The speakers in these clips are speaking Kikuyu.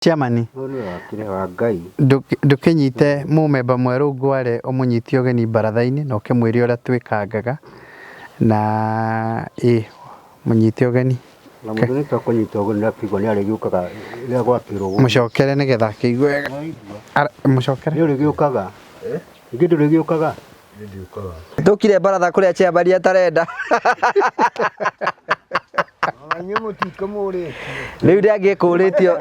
Chairman, Ũyũ nĩwe wakĩrĩ wa Ngai. Ndũkĩnyite mũmemba mwerũ ngware ũmũnyite ũgeni baratha-inĩ na ũkĩmwĩre ũrĩa twĩkangaga na ĩ mũnyite ũgeni. Na mũndũ nĩ tũkũnyita ũgeni akĩigua nĩ arĩgĩũkaga rĩrĩa gwakĩrwo gũkũ. Mũcokere nĩgetha akĩigue wega. Mũcokere. Nĩ ũrĩgĩũkaga. Ningĩ ndũrĩgĩũkaga. Tũkire baratha kũrĩa chairman atarenda. Inyuĩ mũtikũmũrĩtie. Rĩu ndangĩkũrĩtio.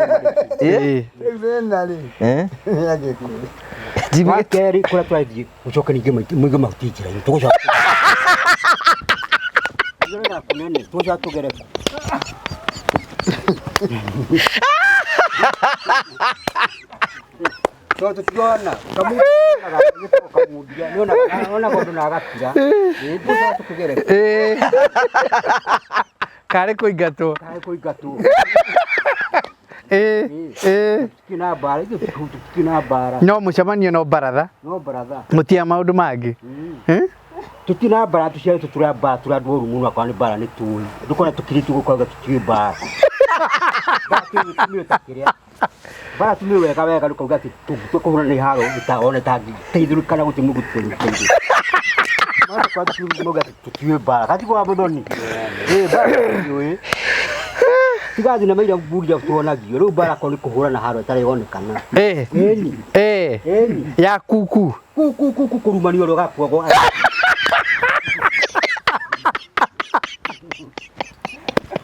Ĩĩ. Rĩu thĩna rĩ, Eh? nĩangĩkũrĩtie. Wa kerĩ kũrĩa tũrathiĩ gũcoka ningĩ mũingĩ mahuti njĩra-inĩ tũgũcoka. Njĩra kũnene tũgũcoka tũgere kũ. Tondũ tũtirona kamundia nĩonaga ũndũ na agakira. Ĩĩ, tũgũcoka tũkĩgere kũ. Ĩĩ. Karĩ kũingatwo. Karĩ kũingatwo. Ĩĩ. Ĩĩ. Tũtikĩrĩ na mbara, ithuĩ tũtikĩrĩ na mbara. No mũcemanio no baratha. No baratha. Mũtia maũndũ mangĩ. Eh? Tũtirĩ na mbara tũciarĩtwo tũrĩ a mbara tũrĩ andũ oru mũno akorwo nĩ mbara nĩ tũĩ. Ndũkona tũkirĩtio gũkauga tũtiũĩ mbara. Mbara tũmĩũĩ ta kĩrĩa. Mbara tũmĩũĩ wega wega ndũkauga atĩ tũkũhũrana nĩ haro ona ĩtangĩteithũrĩkana gũtirĩ mũndũ tũngĩteithũrĩka. Mauga atĩ tũtiũĩ mbara. Gati kwa mũthoni. Ĩĩ mbara tũtiũĩ. Tiga thinema iria mburia tuonagio rĩu mbara korwo nĩ kũhũrana haro ĩtarĩ yonekana. Ĩĩ. Ĩni. Ĩĩ. Ĩni. Ya kuku. Ku ku ku ku kũrumanio ũrĩa ũgakuagwo.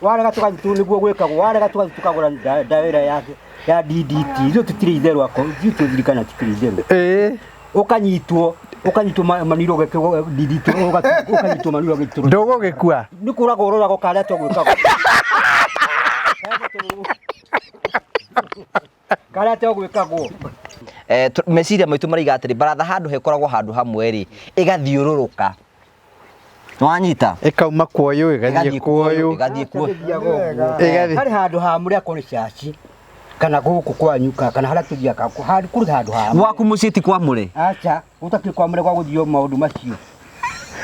Warega tũgathiĩ tu nĩguo gwĩkagwo warega tũgathiĩ tũkagũra ndawa ĩrĩa ya ya DDT ithuĩ tũtirĩ itherũ ako ithuĩ twĩririkana tũtirĩ itherũ. Ĩĩ. Ũkanyitwo ũkanyitwo maniro ũgekĩrwo DDT ũkanyitwo maniro ũgekĩrwo. Ndũgũgĩkua. Nĩ kũragwo ũroragwo karĩa twagwĩkagwo. Karĩa twagwĩkagwo. Eh, meciria maitũ maraiga atĩrĩ baratha handũ hekoragwo handũ hamwe rĩ ĩgathiũrũrũka nĩwanyita Ĩkauma kuoyũ ĩgathiĩ kuoyũ. ĩgathiĩ kuoyũ Ĩgathiĩ. Harĩ handũ hamũre akorwo nĩ caci kana gũkũ kwanyu kana harĩa tũthiaga kũrĩ handũ hamũre. Gwaku mũciĩ ti kwamũre? Aca, gũtakĩrĩ kwamũre gwa gũthio maũndũ macio.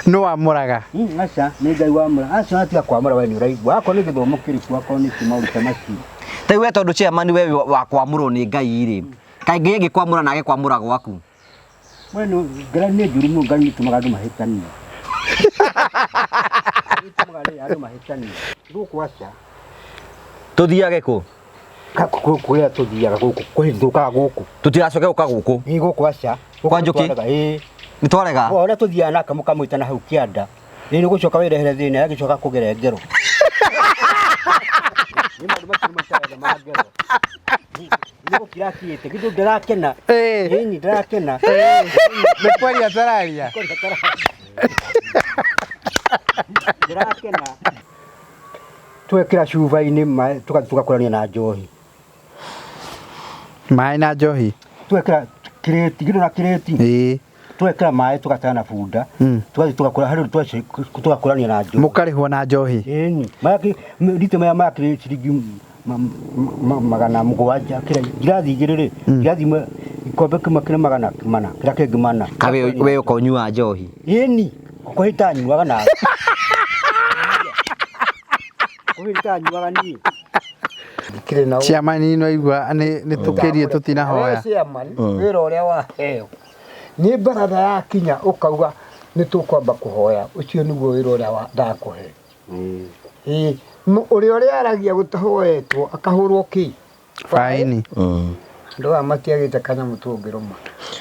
Nũ wamũraga? Aca, nĩ Ngai wamũra. Aca watiga kwamũra we nĩ ũraigua. Akorwo nĩ gĩthomo kĩrĩkũ, akorwo nĩ kĩ maũndũ ta macio. Ta rĩu we tondũ chairman we wa kwamũrwo nĩ Ngai rĩ, kaĩ Ngai angĩkwamũra na age kwamũra gwaku? We nĩ Ngai nĩ njũru mũno, Ngai nĩ ĩtũmaga andũ mahĩtanie. Nĩ ĩtũmaga andũ mahĩtanie. Gũkũ aca. Tũthiage kũ? Kũrĩa tũthiaga gũkũ, kwĩ hĩndĩ tũkaga gũkũ. Tũtigacoke gũka gũkũ. Ĩĩ gũkũ aca. Kwa Njũkĩ? Ĩĩ. Nĩ twarega? O ũrĩa tũthiaga nake mũkamwĩta na hau kĩanda. Ĩĩ nĩ gũcoka wĩrehere thĩna agĩcoka kũgere ngero. Nĩ maũndũ macio nĩmo itarenda ma ngero. Nĩ gũkira akirĩte, githĩ ndĩrakena. Ĩĩ. Ĩni ndĩrakena. Nĩ kwaria atararia. Ndĩrakena. Twekĩra cuba-inĩ maĩ tũgathiĩ tũgakũrania na njohi. Maĩ na njohi. Twekĩra kĩrĩti, githĩ na kĩrĩti. Ĩĩ. Twekĩra maĩ tũgatara na bunda. Tũgathiĩ tũgakũra harĩ ũndũ tũgakũrania na njohi. Mũkarĩhwo na njohi. Ĩni. Rita maya makĩrĩ ciringi 700 kĩrĩa ngirathi igĩrĩ rĩ, ngirathi ĩmwe ikombe kĩmwe kĩrĩ 400 kĩrĩa kĩngĩ 400. Kaĩ we ũka ũnyuaga njohi? Ĩni. Kwĩ itanyuaga nawe. Kwĩ itanyuaga niĩ. Ndikĩrĩ na Chairman no igua nĩ tũkĩrie tũtinahoya. We chairman, wĩra ũrĩa waheo nĩ baratha yakinya ũkauga nĩ tũkwamba kũhoya, ũcio nĩguo wĩra ũrĩa ndakũhe. Ĩĩ, ũrĩa ũrĩa aragia gũtahoetwo akahũrwo kĩ? Faini. Andũ aya matiagĩte kanyamũ tũngĩrũma.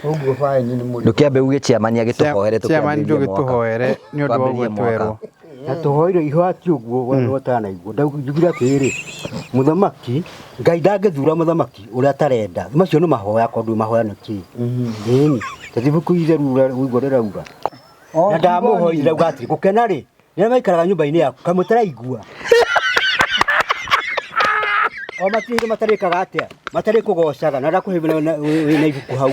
Ũguo faini nĩ mũrigo. Ndũkĩambe uge chairman agĩtũhoere Chairman tũkĩambĩrĩrie mwaka. ndũgĩtũhoere nĩ ũndũ wa ũguo Twambĩrĩrie mwaka. twerwo. Na tũhoire ihoya ti ũguo we ũtanaigua. Njugire atĩrĩrĩ, mũthamaki, Ngai ndangĩthura mũthamaki ũrĩa atarenda. Macio nĩ mahoya akorwo ndũĩ mahoya nĩ kĩ. Ĩni, ta ibuku itheru ũigua rĩrauga. Na ndamũhoire ndauga atĩrĩ, gũkena rĩ, nĩ arĩa maikaraga nyũmba-inĩ yaku, kaĩ mũtaraigua? O matirĩ matarĩkaga atĩa? Matarĩ kũgocaga, na ndakũhe wĩna ibuku hau.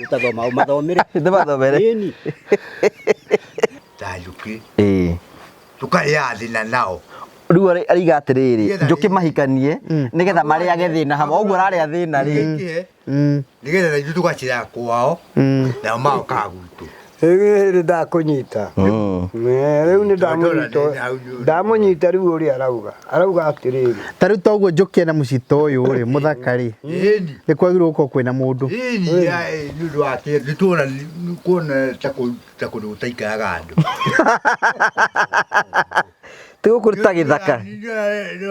Ũtathoma, ũmathomere. Ndĩmathomere. Ĩni. Ta njũkĩ. Ĩĩ. Tũkarĩaga thĩna nao. Rĩu araiga atĩrĩrĩ, Nĩgetha njũkĩ rĩ- mahikanie nĩgetha marĩage thĩna hamwe. Ũguo ũrarĩa thĩna rĩ. Nĩkĩhe, nĩgetha na ithuĩ tũgacĩraga kwao, nao magokaga gwitũ. Rĩu nĩ ndakũnyita. Rĩu nĩ ndamũnyita. Ndamũnyita rĩu ũrĩa arauga. Arauga atĩrĩrĩ. Ta rĩu toguo njũkie na mũcito ũyũ rĩ, mũthaka rĩ, Ĩni. nĩ kwagĩrĩirwo gũkorwo kwĩna mũndũ. Ĩni nĩ ũndũ wa kĩ nĩ tuona kuona ta kũndũ gũtaikaraga andũ. Ti gũkũ ta gĩthaka.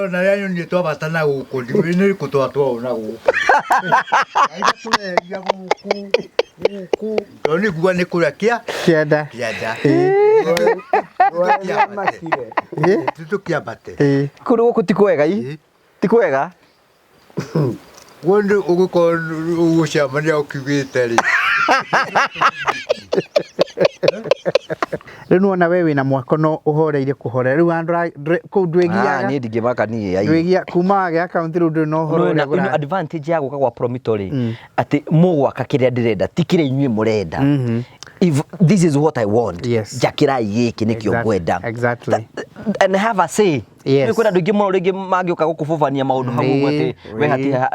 Ona rĩa nyoni twambata na gũkũ nĩ kũ twatwarwo na gũkũ. Tũreria gũkũ gũkũ tondũ nĩ nguga nĩ kũrĩa kĩa Kĩanda. kĩanda. Rwamakire. Tũkĩambate. Ĩĩ. Kũndũ gũkũ ti kwega i. Ti kwega. Guo nĩ ũgũkorwo ũgũcemania ũkiugĩte rĩ. Rĩu nĩwona we wĩna mwako no ũhoreire kũhorera. Rĩu andũ kũu ndwĩgiaga. Niĩ ndingĩmaka niĩ ai. Ndwĩgia kuma wagĩa akaunti rĩu ndũrĩ na ũhoro ũrĩa No, advantage ya gũka gwa Promito rĩ atĩ mũgwaka kĩrĩa ndĩrenda ti kĩrĩa inyuĩ mũrenda. If this is what I want, Yes. njakĩrai gĩkĩ nĩkĩo ngwenda. Exactly. And have a say. Yes. Nĩ kwĩna andũ aingĩ mũno rĩngĩ mangĩũka gũkũbũbania maũndũ hau ũguo atĩ we hatirĩ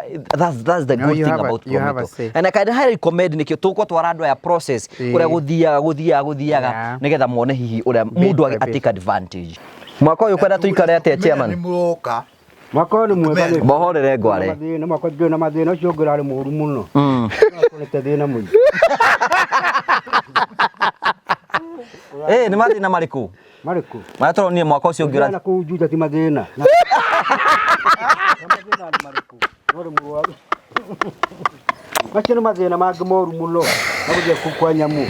that's the No, good you thing have a- about you have a Promito. say. And I can highly recommend nĩkĩo tũgũtwara andũ aya process ũrĩa gũthiaga gũthiaga gũthiaga nĩgetha mone hihi ũrĩa mũndũ by a take advantage. Mwaka ũyũ kwenda tũikare atĩa Nĩ chairman? mũroka. Mwaka ũyũ nĩ mwega nĩ. Mohorere ngware. Mathĩna mwaka ndĩ na mathĩna ũcio ũngĩ ũrarĩ mũũru mũno. Nĩte thĩna mũingĩ. Nĩ mathĩna marĩkũ? Marĩkũ? Marĩa tũronire mwaka ũcio ũngĩ Na kũu Juja ti mathĩna. Na mathĩna nĩ marĩkũ? No nĩ mũrwaru. Macio nĩ mathĩna mangĩ moru mũno. Na gũthiĩ kũu kwa nyamũ.